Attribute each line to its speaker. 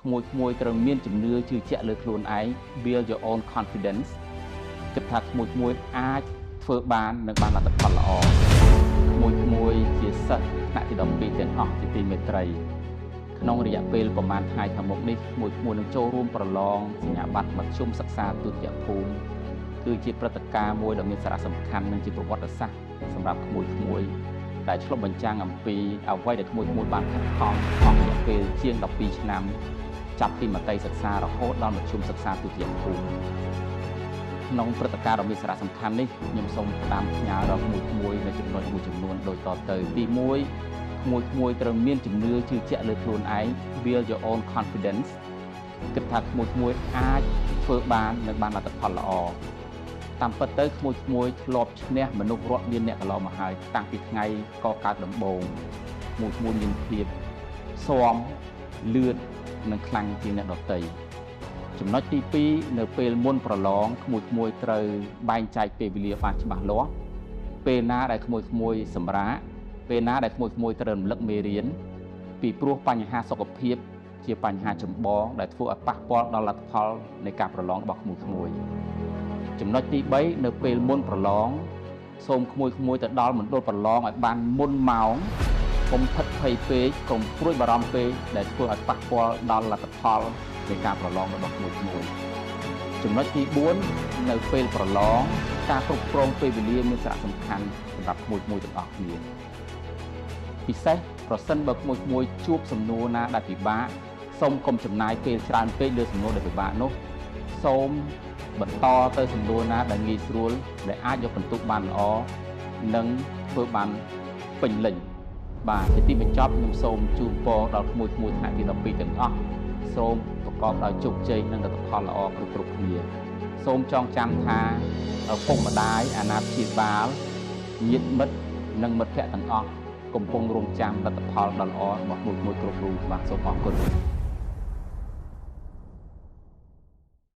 Speaker 1: ក្មួយក្មួយត្រូវមានជំនឿជឿជាក់លើខ្លួនឯង build your own confidence គិតថាក្មួយក្មួយអាចធ្វើបាននិងបានលទ្ធផលល្អក្មួយក្មួយជាសិស្សថ្នាក់ទី12ទាំងអស់ជាទីមេត្រីក្នុងរយៈពេលប្រហែលថ្ងៃខាងមុខនេះក្មួយក្មួយនឹងចូលរួមប្រឡងសញ្ញាបត្រមធ្យមសិក្សាទុតិយភូមិគឺជាព្រឹត្តិការណ៍មួយដ៏មានសារៈសំខាន់និងជាប្រវត្តិសាស្ត្រសម្រាប់ក្មួយក្មួយដែលឆ្លុះបញ្ចាំងអំពីអ្វីដែលក្មួយក្មួយបានខិតខំអស់រយៈពេលជាង12ឆ្នាំចាប់ពីមត្តេយ្យសិក្សារហូតដល់មធ្យមសិក្សាទុតិយភូមិក្នុងព្រឹត្តិការណ៍ដ៏មានសារៈសំខាន់នេះខ្ញុំសូមផ្ដាំផ្ញើដល់ក្មួយក្មួយនៅចំណុចមួយចំនួនដូចតទៅទី1ក្មួយក្មួយត្រូវមានជំនឿជឿជាក់លើខ្លួនឯង build your own confidence គិតថាក្មួយក្មួយអាចធ្វើបាននិងបានលទ្ធផលល្អតាមពិតទៅក្មួយក្មួយធ្លាប់ឈ្នះមនុស្សរាប់លានអ្នកកន្លងមកហើយតាំងពីថ្ងៃកកើតដំបូងក្មួយក្មួយមានភាពស៊ាំលឿននិងខ្លាំងជាងអ្នកដទៃចំណុចទី2នៅពេលមុនប្រឡងក្មួយក្មួយត្រូវបែងចែកពេលវេលាបានច្បាស់លាស់ពេលណាដែលក្មួយក្មួយសម្រាកពេលណាដែលក្មួយក្មួយត្រូវរំលឹកមេរៀនពីព្រោះបញ្ហាសុខភាពជាបញ្ហាចម្បងដែលធ្វើឲ្យប៉ះពាល់ដល់លទ្ធផលនៃការប្រឡងរបស់ក្មួយក្មួយចំណុចទី3នៅពេលមុនប្រឡងសូមក្មួយក្មួយទៅដល់មណ្ឌលប្រឡងឲ្យបានមុនម៉ោងកុំភិតភ័យពេកកុំព្រួយបារម្ភពេកដែលធ្វើឲ្យប៉ះពាល់ដល់លទ្ធផលនៃការប្រឡងរបស់ក្មួយក្មួយចំណុចទី4នៅពេលប្រឡងការគ្រប់គ្រងពេលវេលាមានសារៈសំខាន់សម្រាប់ក្មួយក្មួយទាំងអស់គ្នាពិសេសប្រសិនបើក្មួយក្មួយជួបសំណួរណាដែលពិបាកសូមកុំចំណាយពេលច្រើនពេកលើសំណួរដែលពិបាកនោះសូមបន្តទៅសំណួរណាដែលងាយស្រួលដែលអាចយកពិន្ទុបានល្អនិងធ្វើបានពេញលេញបាទជាទីបញ្ចប់ខ្ញុំសូមជូនពរដល់ក្មួយក្មួយថ្នាក់ទី12ទាំងអស់សូមប្រកបដោយជោគជ័យនិងលទ្ធផលល្អគ្រប់គ្រប់គ្នាសូមចងចាំថាឪពុកម្ដាយអាណាព្យាបាលញាតិមិត្តនិងមិត្តភ័ក្តិទាំងអស់កំពុងរងចាំលទ្ធផលដ៏ល្អរបស់មួយមួយគ្រប់រូបបាទសូមអរគុណ។